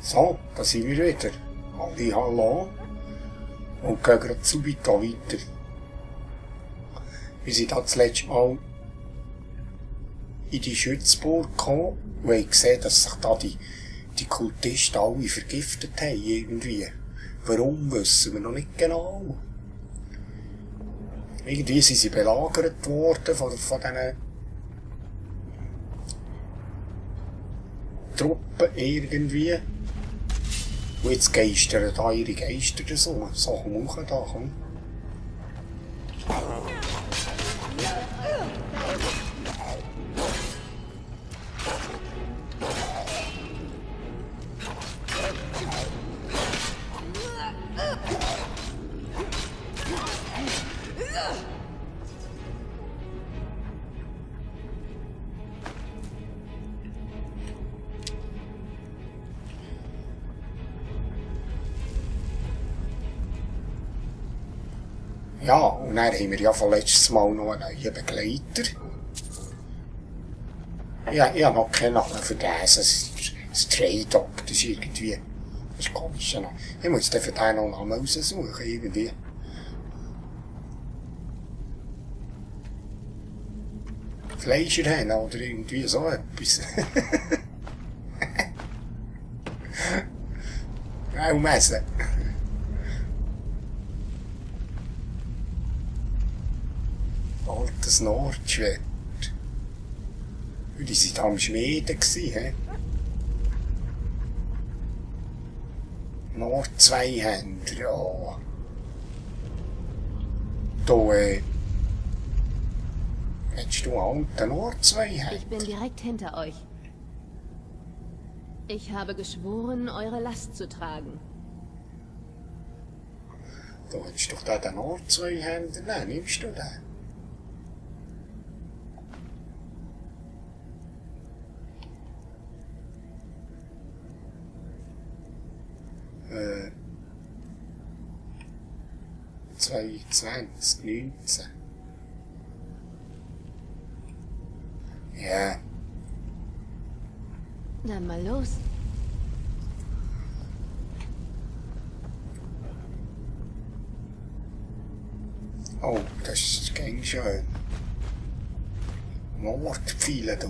So, da sind wir wieder. Hallo. Und gehen gerade zu weit weiter. Wir sind da das letzte Mal in die Schützburg gekommen und haben gesehen, dass sich da die Kultisten alle vergiftet haben, irgendwie. Warum, wissen wir noch nicht genau. Irgendwie sind sie belagert worden von diesen Truppen irgendwie. Und jetzt geistern da ihre Geister so. So, komm hoch da, komm. Ja, und dann haben wir ja von letztes Mal noch einen neuen Begleiter. Ja, ich habe noch keinen Namen für das. Es ist ein Stray Dog, das ist irgendwie... Das ist komisch. Ich muss dann für den noch einen Namen raussuchen, irgendwie. Fleischerhähne oder irgendwie so etwas. Auch messen. Altes Nordschwert. Die waren am Schmieden, he? Nord-Zweihänder, ja. Da, hättest du einen alten Nord-Zweihänder? Ich bin direkt hinter euch. Ich habe geschworen, eure Last zu tragen. Da hättest du doch den Nord-Zweihänder. Nein, nimmst du den? Äh, 2019. Ja. Dann mal los. Oh, das ging schön. Mordpfeile, du.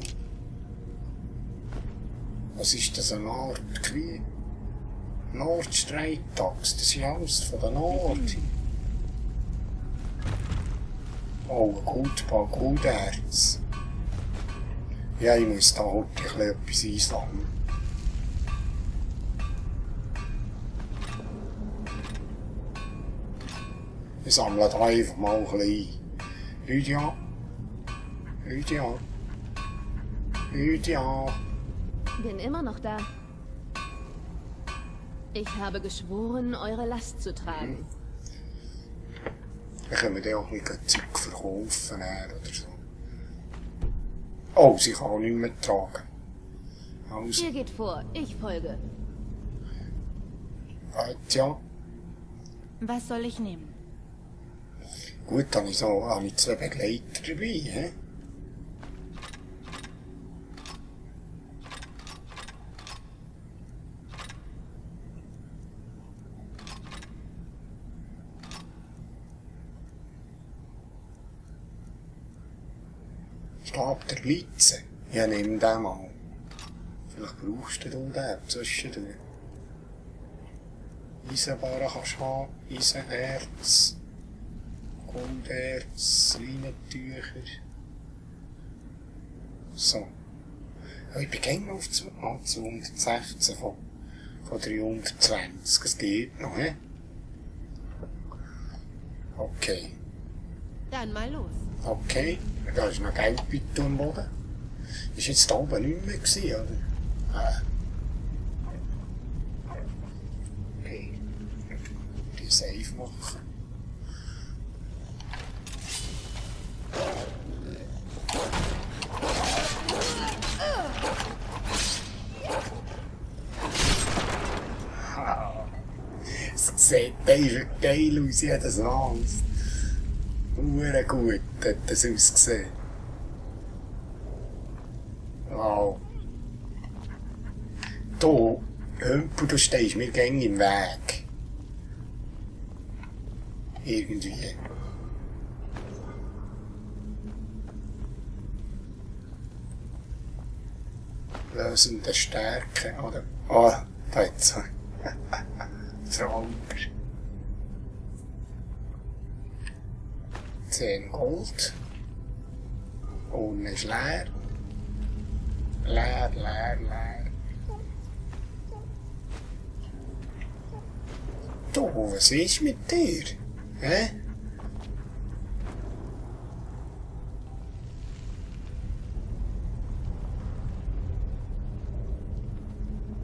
Was ist das, eine Art Krieg? Nordstreitax, das ist alles von der Nord. Oh, ein paar Gutherz. Ja, ich muss da heute etwas einsammeln. Ich sammle da einfach mal ein bisschen. Lydia. Lydia. Lydia. Bin immer noch da. Ich habe geschworen, eure Last zu tragen. Dann können wir dann auch ein bisschen Zeug verkaufen oder so. Oh, sie kann auch nicht mehr tragen. Also. Ihr geht vor, ich folge. Ja. Was soll ich nehmen? Gut, dann habe ich zwei Begleiter dabei. He? Stab der Blitze. Ja, nimm den mal. Vielleicht brauchst du den zwischendurch. Eisenbarren kannst du haben, Eisenerz, Golderz, Leinentücher. So. Ja, ich bin gegen auf 216 von 320. Das geht noch, he? Okay. Dann mal los. Okay, da ist noch Geldbeutel am Boden. Ist jetzt da oben nicht mehr gewesen, oder? Okay. Die Safe machen. Es sieht geil aus, jedes Mal. Hure gut hat das ausgesehen. Wow. Hier Hümpel, du stehst mir gäng im Weg. Irgendwie. Lösende Stärke, oder? Ah, da jetzt. Draugre. 10 Gold. Ohne ist leer. Leer. Du, was ist mit dir? Hä?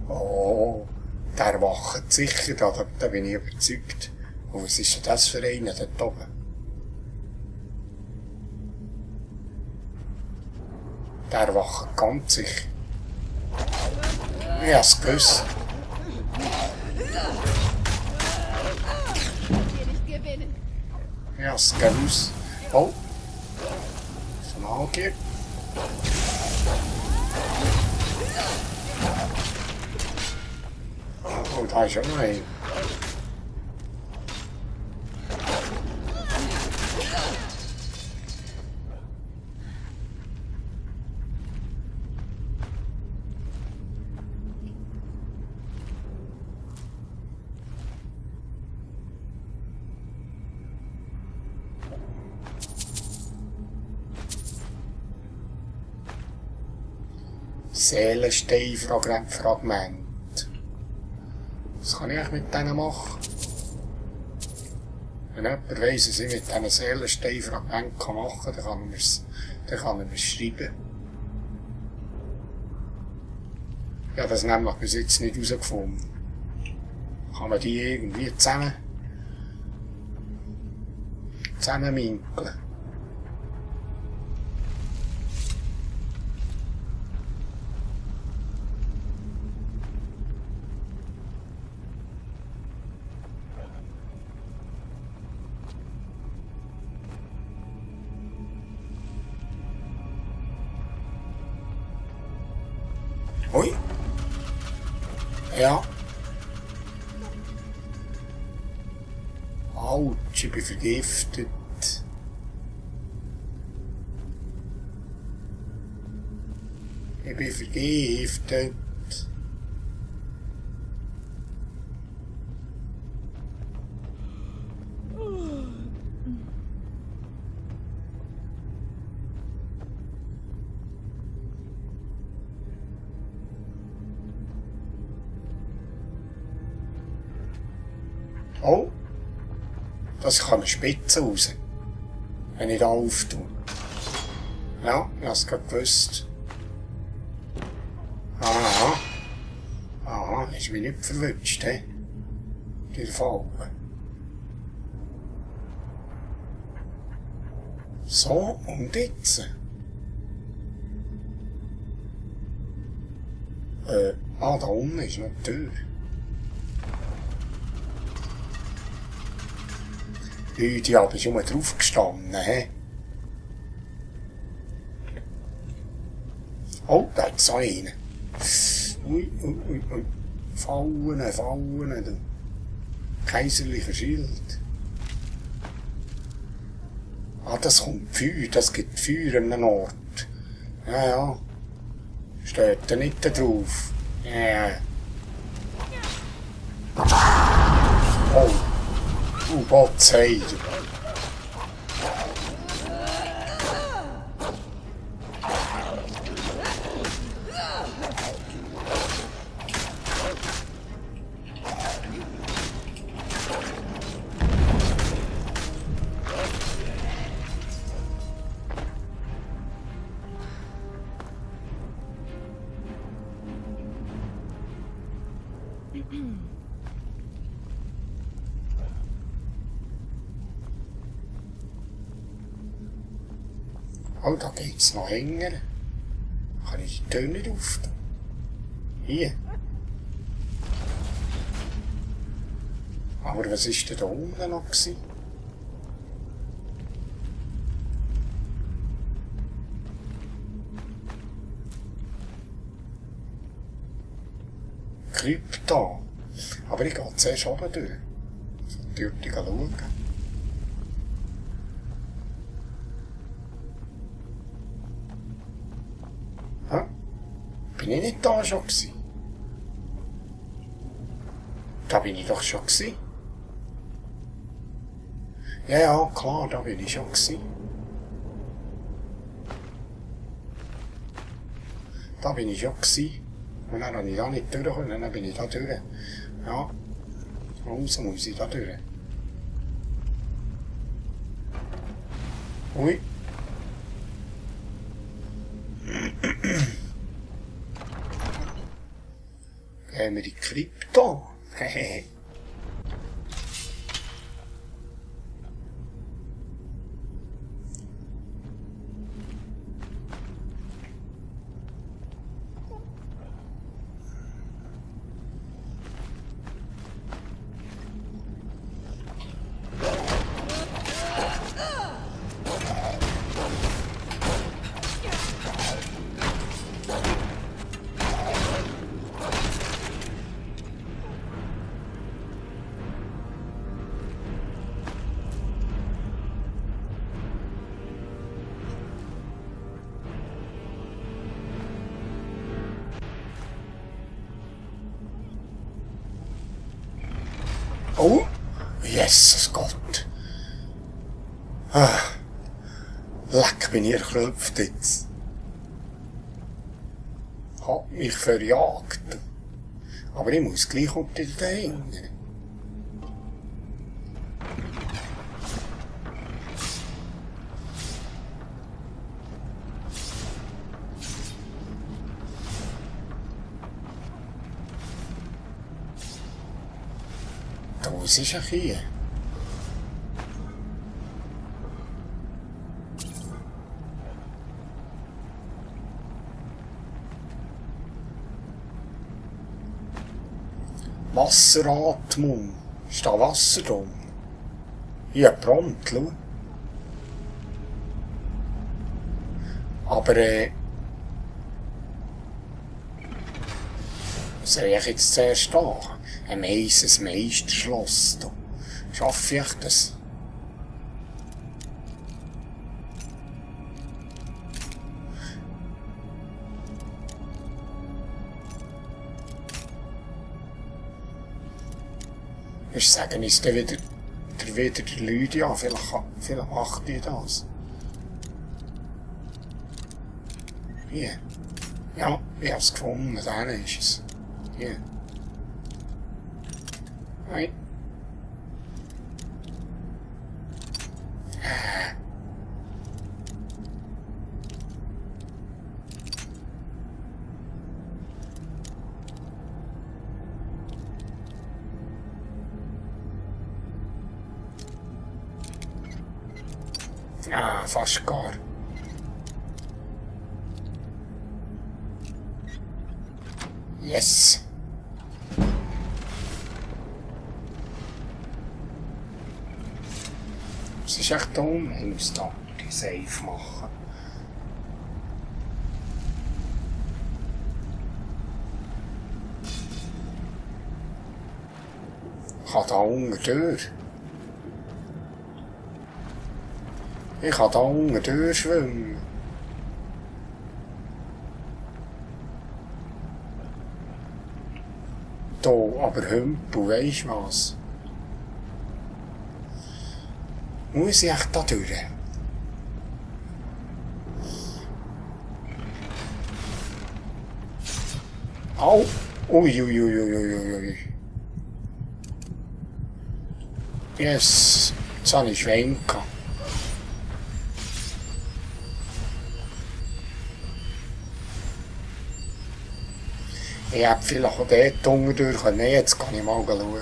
Oh, der wacht sicher, da bin ich überzeugt. Und was ist denn das für einer dort oben? Der wacht ganz sicher. Ich hab's gewusst. Ich hab's gewusst. Oh. Von Magier. Oh, da ist auch noch ein. Seelensteinfragment. Was kann ich mit denen machen? Wenn jemand weiss, was ich mit diesen Seelensteinfragmenten machen kann, dann kann er mir's schreiben. Ich habe das nämlich bis jetzt nicht herausgefunden. Kann man die irgendwie zusammenminkeln? Ui. Ja. Autsch, ich bin vergiftet. Ich bin vergiftet. Oh, das kann eine Spitze raus, wenn ich da auftue. Ja, ich habe es gerade gewusst. Aha, ist mich nicht verwünscht, he? Die Falle. So, und jetzt? Da unten ist noch die Tür. Die habe ich schon mal drauf gestanden, he? Oh, da hat so einen. Ui. Fallen, du. Kaiserlicher Schild. Ah, das kommt Feuer, das gibt Feuer an einem Ort. Ja. Steht da nicht da drauf. Ja. Oh. Gott sei Dank. Oh, da geht's noch enger. Kann ich die Tür nicht öffnen? Hier. Aber was war denn da unten noch? Krypta. Aber ich gehe zuerst oben durch. So dort schauen. Hä? Bin ich nicht da schon gewesen? Da bin ich doch schon gewesen. Ja, ja, klar, da bin ich schon gewesen. Da bin ich schon gewesen. Und dann habe ich da nicht durchgekommen, dann bin ich da durch. Ja. Also muss ich da durch. Ui. Gehen wir in die Krypta. Hehehe. Oh, Jesus Gott. Ah, leck bin ich erklopft jetzt. Hat mich verjagt. Aber ich muss gleich unter den Händen. Was ist er hier? Wasseratmung. Ist da Wasser drin? Hier prompt, schau. Aber, was sehe ich jetzt zuerst da? Ein Meisterschloss. Schaffe ich das? Ich sage, ist der wieder die Lydia? Vielleicht macht die das. Hier. Ja, ich habe es gefunden. Da ist es. Hier. Nein. Ah, fast gar. Yes. Es ist echt dumm, ich muss da die Safe machen. Ich kann da unten durch. Ich kann da unten durchschwimmen. Da, aber Hümpel, weisst du was? Muss ich echt da durch? Au! Ui. Yes, jetzt habe ich Schwein gehabt. Ich hätte vielleicht auch dort unten durch können. Nein, jetzt kann ich mal schauen.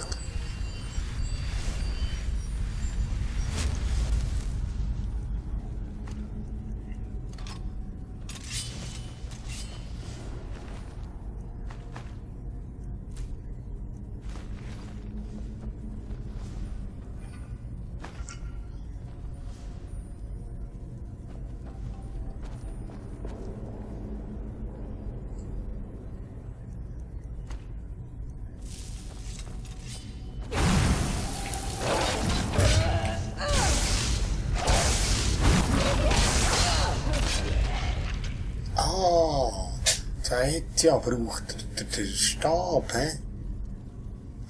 Geht ja, braucht der Stab, hä?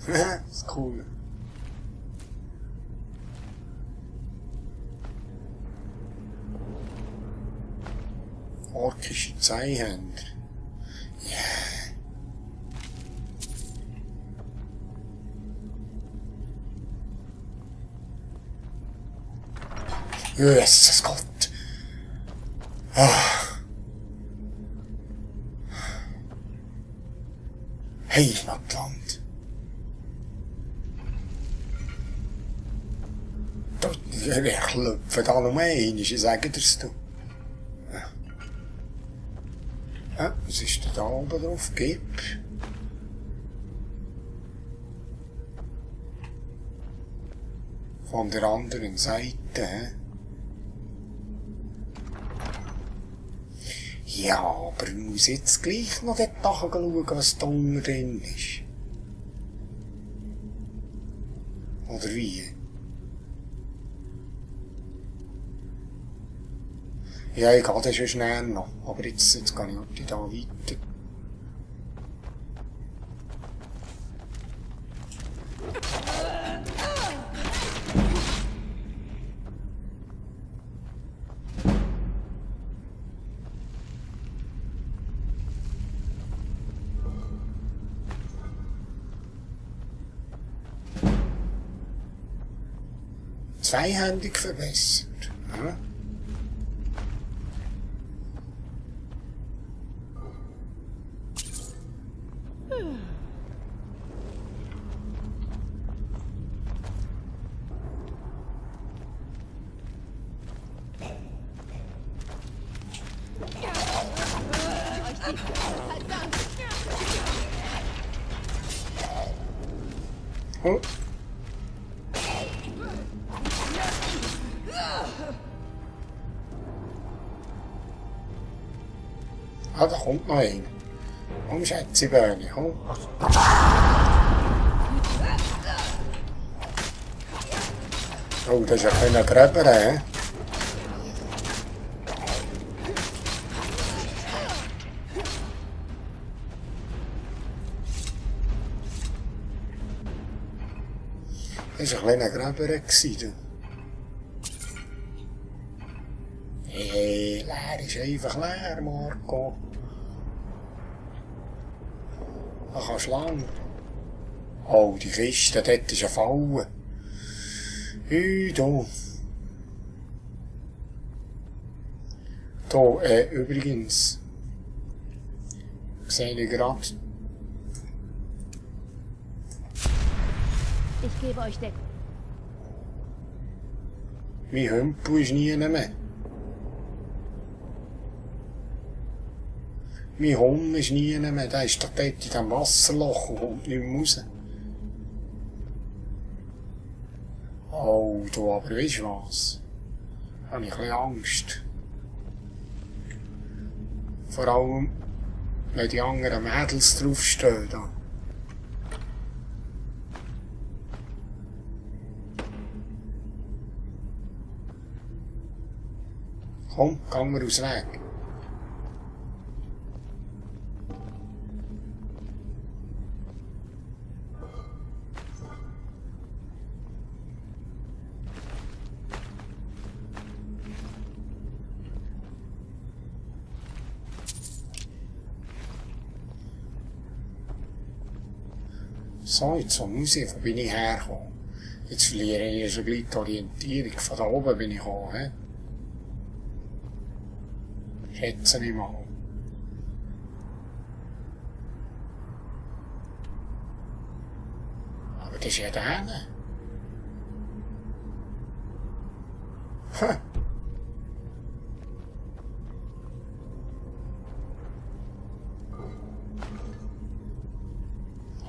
Das ist cool. Orkische Zweihänder. Yeah. Jesus Gott. Ah. Heimatland. Ich klopfe da noch einmal, ich sage dir's du. Ja, was ist denn da oben drauf? Gib. Von der anderen Seite, hä? Ja, aber ich muss jetzt gleich noch dort nachschauen, was da unten drin ist. Oder wie? Ja, ich gehe das schon schnell noch. Aber jetzt gehe ich heute da weiter. Zweihändig verbessert. Ja. Oh. Ah, da kommt noch einer. Komm, Schätzeböhne, komm. Oh, das ist ein kleiner Gräber, hä? Das war ein kleiner Gräber. Hey, leer ist einfach leer, Marco. Da kannst du lang. Oh, die Kiste, dort ist ein Falle. Da. Da, übrigens. Sehe ich gerade. Ich gebe euch Deckung. Mein Hümpel ist nie mehr. Mein Hund ist nie mehr. Der ist doch dort in diesem Wasserloch und kommt nicht mehr raus. Oh, du, aber weisst du was? Da habe ich ein bisschen Angst. Vor allem, wenn die anderen Mädels draufstehen. Da. Komm, gehen wir aus dem Weg. So, jetzt muss ich, wo bin ich hergekommen? Jetzt verliere ich schon gleich die Orientierung. Von da oben bin ich gekommen, hä? Schätze ich mal. Aber das ist ja der. Hm.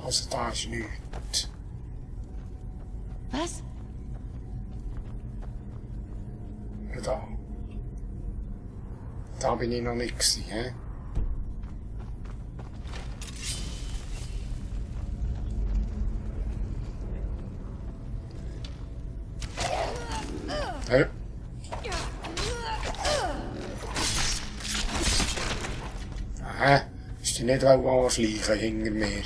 Also da ist nichts. Was? Ja, da. Da bin ich noch nicht gewesen, hä? Hä? Aha, ist Sie nicht anschleichen hinter mir.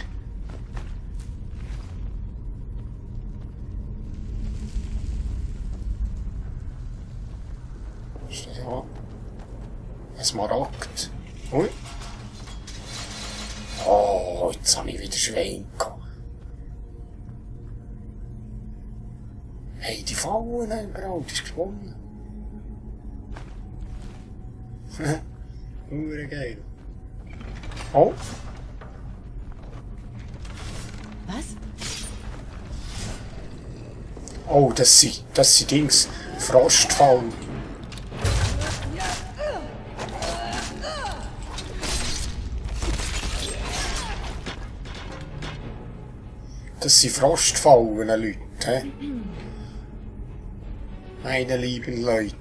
Ist das ja? Ein Smaragd. Ui. Oh, jetzt habe ich wieder Schwein gehabt. Hey, die Fallen haben gerade, ist gesponnen. Geil. Oh. Was? Oh, das sind Dings. Frostfallen. Das sind Frostfallen, Leute. He? Meine lieben Leute.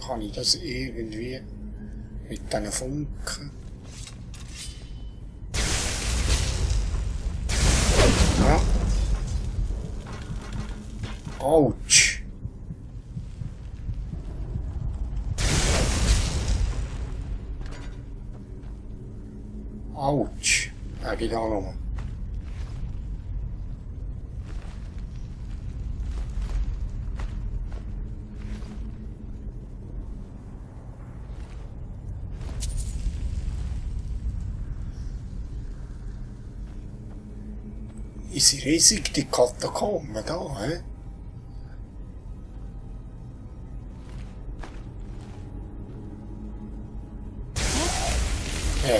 Kann ich das irgendwie mit diesen Funken? Ja. Autsch. Autsch. Sag ich da nochmal. Ist sie riesig, die Katakomben da, hä? Ja.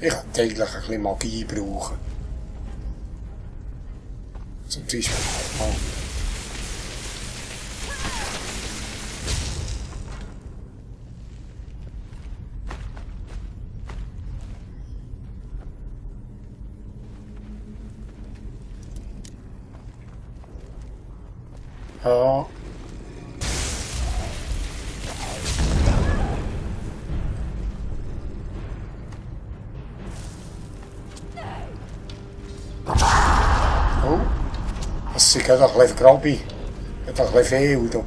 Ich könnte eigentlich ein bisschen Magie brauchen. Zum Beispiel. Oh. Ja. Oh. Das ist gerade ein bisschen Grabi. Gerade ein bisschen viel. Da.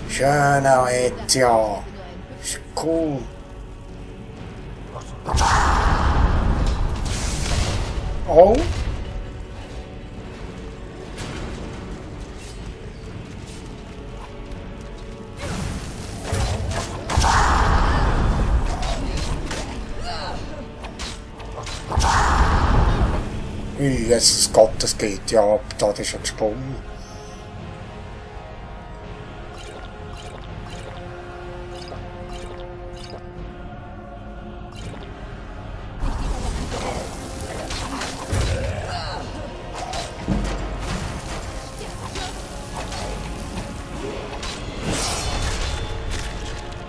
Schöne Etja. Ist cool. Oh. Jesus Gott, das geht ja ab, da ist ja gesponnen.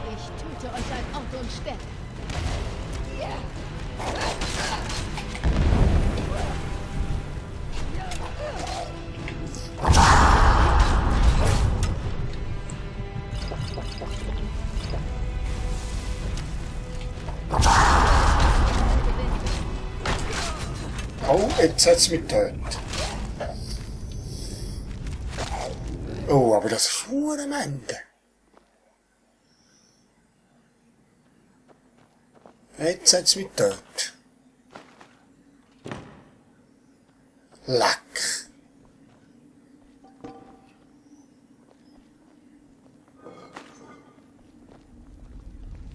Ich töte euch an Ort und Stelle. Oh, jetzt hat es mich getötet. Oh, aber das ist verdammt Ende. Jetzt hat es mich getötet. Leck.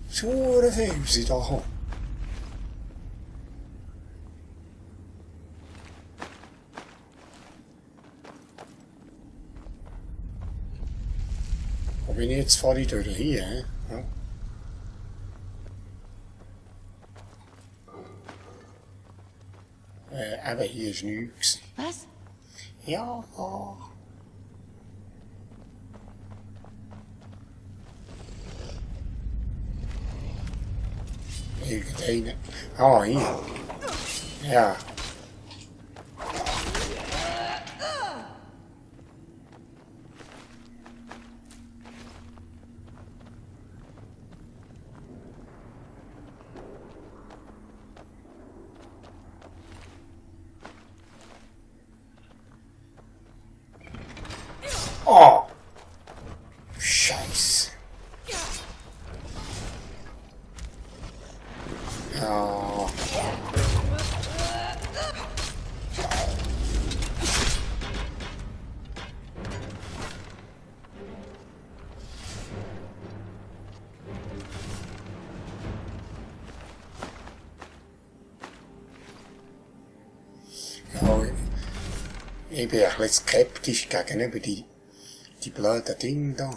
So viel sind da gekommen. Wo bin ich jetzt? Fahre ich durch hier, hä? Ja. Eben, hier war nichts. Was? Ja. Irgendeine. Ah, hier. Ja. Scheiße. Ja. Ja, ich bin ein bisschen skeptisch gegenüber die blöden Dinge da.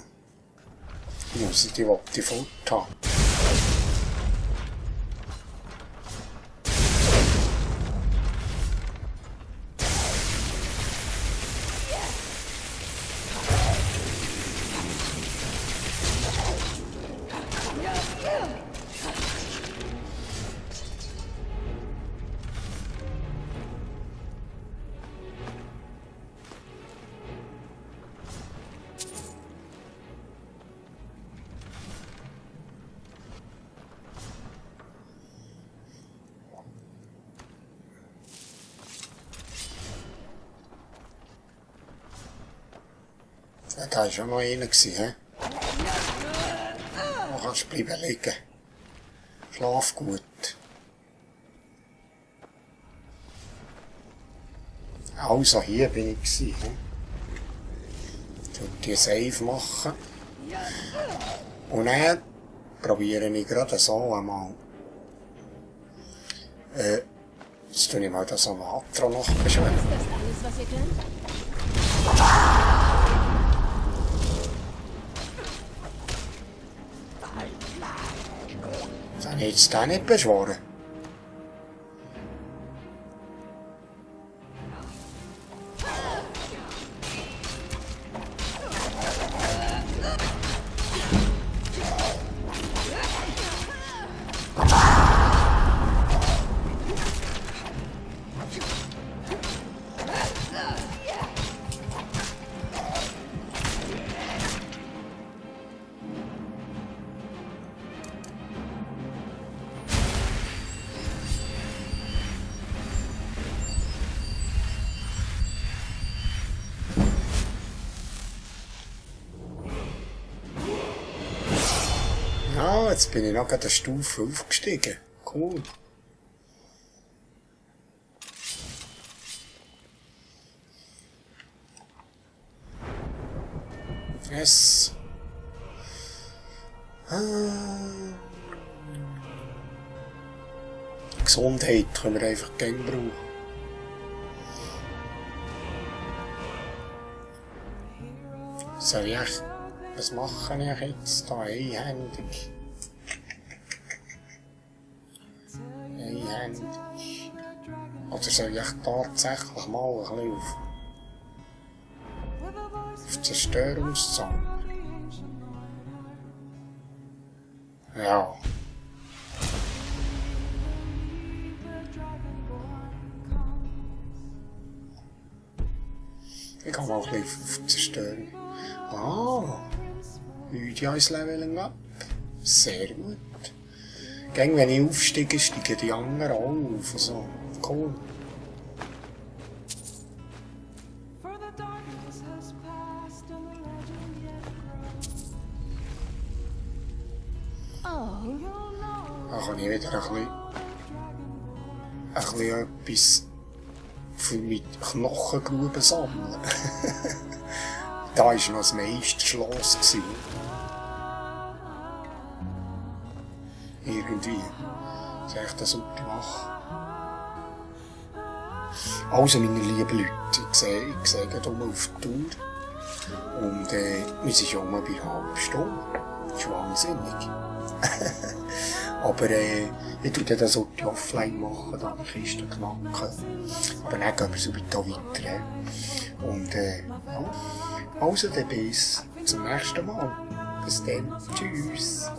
Die muss ich die fort haben. Da war schon noch einer, hä? Du kannst bleiben liegen. Schlaf gut. Also, hier bin ich hä? Ich will die Save machen. Und dann probiere ich gerade so einmal. Jetzt tue ich mal das am Atro noch beschweren. Ist das alles, was ihr könnt? Soll ich jetzt den nicht beschworen? Ja, jetzt bin ich noch gerade eine Stufe aufgestiegen. Cool. Yes. Gesundheit können wir einfach gerne brauchen. Soll ich echt... Was mache ich jetzt da? Einhändig. Einhändig. Oder soll ich tatsächlich mal ein bisschen auf Zerstörungszone? Ja. Ich kann mal ein bisschen auf Zerstörung. Ah. Heute ins Leveln ab. Sehr gut. Gäng, wenn ich aufsteige, steigen die anderen auch auf. Also, cool. Da kann ich wieder ein bisschen etwas für meine Knochengruben sammeln. Da war noch das Meisterschloss. Irgendwie. Das ist echt das machen. Also, meine lieben Leute, ich sehe gerade auf die Tour. Und wir sind schon mal bei einer halben Stunde. Das ist wahnsinnig. Aber ich tue das auch offline machen, dann die Kiste knacken. Aber dann gehen wir so weiter. Und ja. Also, dann bis zum nächsten Mal. Bis dann. Tschüss.